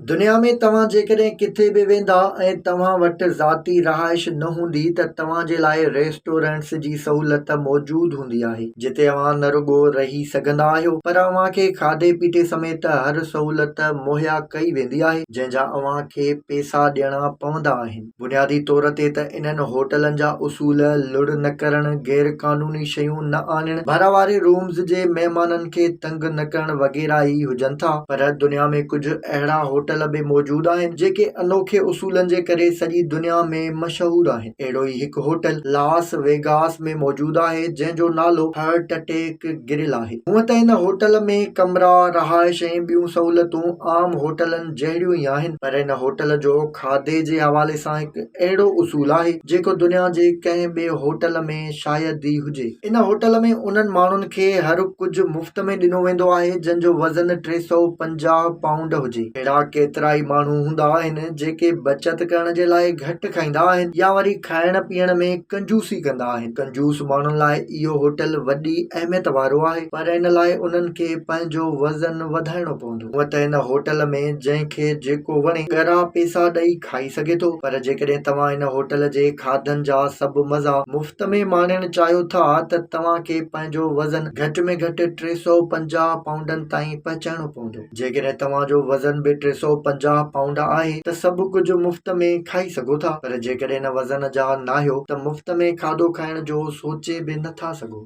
دنيا ۾ توهان جيڪڏهن ڪٿي به ويندا ۽ توهان وٽ ذاتي رهائش نه هوندي ته توهان جي لاء ريسٽورنٽس جي سهولت موجود هوندي آهي جتي اوهان نه رڳو رهي سگهندا آهيو پر اوهان کي کاڌي پيتي سميت هر سهولت مهيا ڪئي ويندي آهي جنهن جا اوهان کي پيسا ڏيڻا پوندا آهن. بنيادي طور تي ته انهن هوٽلن جا اصول لڙ نه ڪرڻ، غير قانوني شيون نه آڻڻ، ڀر واري رومز جي مهمانن کي تنگ نه ڪرڻ وغيره ئي هجن ٿا پر دنيا ۾ ڪجهه اهڙا هوٽل به موجود آهن جيڪي انوکي اصولن جي ڪري سڄي دنيا ۾ مشهور آهن. اهڙو ئي هڪ هوٽل لاس ويگاس ۾ موجود آهي جنهن جو نالو هرٽ اٽيڪ گرل آهي. هونء ته ان هوٽل ۾ ڪمرا، رهائش ۽ ٻيون سهولتون عام هوٽلن جهڙيون ئي آهن پر ان هوٽل جو کاڌي جي حوالي سان هڪ اهڙو اصول آهي، جيڪو دنيا جي ڪنهن ٻئي هوٽل ۾ شايد ئي هجي. ان هوٽل ۾ انهن ماڻهن کي هر ڪجهه مفت ۾ ڏنو ويندو آهي، جن جو وزن 350 پائونڊ هجي. اهڙا ڪيترائي ماڻهو هوندا آهن، جيڪي بچت ڪرڻ جي لاء گهٽ کائيندا آهن يا وري کائڻ پيئڻ ۾ ڪنجوسي ڪندا آهن. ڪنجوس ماڻهن لاء اهو هوٽل وڏي اهميت وارو آهي، پر ان لاء انهن کي پنهنجو وزن وڌائڻو پوندو. هونء ته هن هوٽل ۾ جنهن کي جيڪو وڻي ڳرا پيسا ڏئي کائي سگهي ٿو پر جيڪڏهن توهان هن هوٽل جي کاڌن جا سڀ مزا مفت ۾ ماڻڻ چاهيو ٿا ته توهان کي پنهنجو وزن گهٽ ۾ گهٽ 350 پائونڊن تائين پهچائڻو پوندو. جيڪڏهن توهان جو وزن به 350 پائونڊ آهي ته سڀ ڪجهه مفت ۾ کائي سگهو ٿا پر جيڪڏهن ان وزن جا ناهيو ته مفت ۾ کاڌو کائڻ جو سوچي به نٿا سگهو.